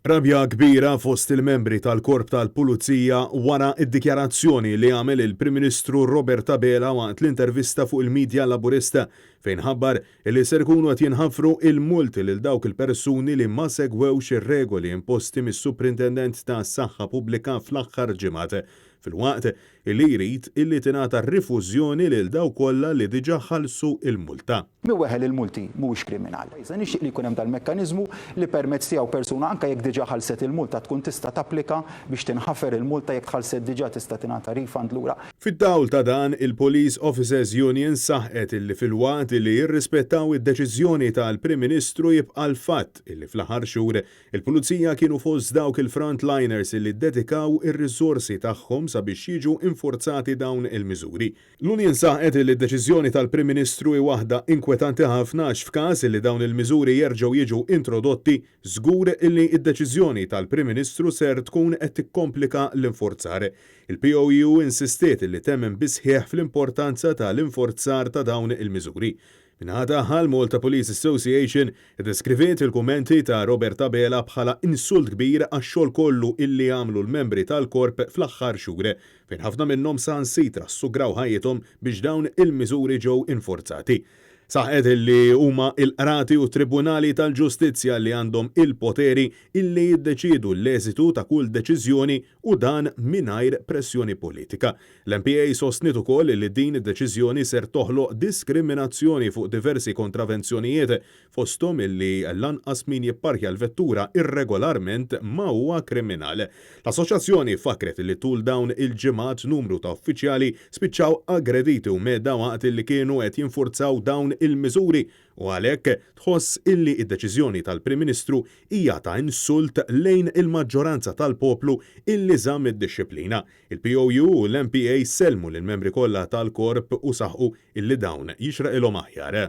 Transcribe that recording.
Rabja kbira fost il-membri tal-Korp tal-Pulizija wara d-dikjarazzjoni li għamel il-Prim Ministru Robert Abela waqt l-intervista fuq il-midja Laburista fejn ħabbar li ser ikunu qed jinħafru il-multi lil dawk il-persuni li ma segwewx ir-regoli imposti mis-Suprintendent tas-Saħħa Pubblika fl-aħħar ġimgħat filwaqt illi jrid illi tingħata rifużjoni lil dawk kollha li diġà ħallsu l-multa. Min weħel il-multi mhuwiex kriminal. Iżda nixtieq li jkun hemm dal-mekkaniżmu li permezz tiegħu persuna anke jekk diġà ħallset il-multa tkun tista' tapplika biex tinħafer il-multa, jekk tħallset diġà tista' tingħata refund lura. Fid-dawl ta' dan, il-Police Officers Union saħqet illi filwaqt illi jirrispettaw id-deċiżjoni tal-Prim Ministru jibqa' l-fatt illi fl-aħħar xhur Il-Pulizija kienu fost dawk il-frontliners li ddedikaw ir-riżorsi tagħhom sabiex jiġu infurzati dawn il-miżuri. L-Union saħqet li d-deċiżjoni tal-Prim Ministru hi waħda inkwetanti ħafna għax f'każ li dawn il-miżuri jerġgħu jiġu introdotti, żgur li d-deċiżjoni tal-Prim Ministru ser tkun qed tikkomplika l-infurzar. Il-POU insistiet li temmen bis-sħiħ fl-importanza ta' l-infurzar ta' dawn il-miżuri. Min-naħa tagħha, l-Malta Police Association iddeskriviet il-kummenti ta' Robert Abela bħala insult kbir għax-xogħol kollu illi għamlu l-membri tal-Korp fl-aħħar xhur, fejn ħafna minnhom saħansitra ssugraw ħajjithom biex dawn il-miżuri ġew infurzati. Saħqet illi huma l-Qrati u t-Tribunali tal-Ġustizzja li għandhom il-poteri illi jiddeċiedu l-eżitu ta' kull deċiżjoni u dan mingħajr pressjoni politika. L-MPA sostniet ukoll li din id-deċiżjoni ser toħloq diskriminazzjoni fuq diversi kontravenzjonijiet, fosthom illi lanqas min jipparkja l-vettura irregolarment ma huwa kriminal. L-Assoċjazzjoni fakkret li tul dawn il-ġimgħat numru ta' uffiċjali spiċċaw aggrediti u mhedda waqt li kienu qed jinfurzaw dawn il-miżuri u għalhekk tħoss illi d-deċiżjoni tal-Prim Ministru hija ta' insult lejn il-maġġoranza tal-poplu illi żamm id-dixxiplina. Il-POU u l-MPA sellmu lill-membri kollha tal-Korp u saħqu illi dawn jixraqilhom aħjar.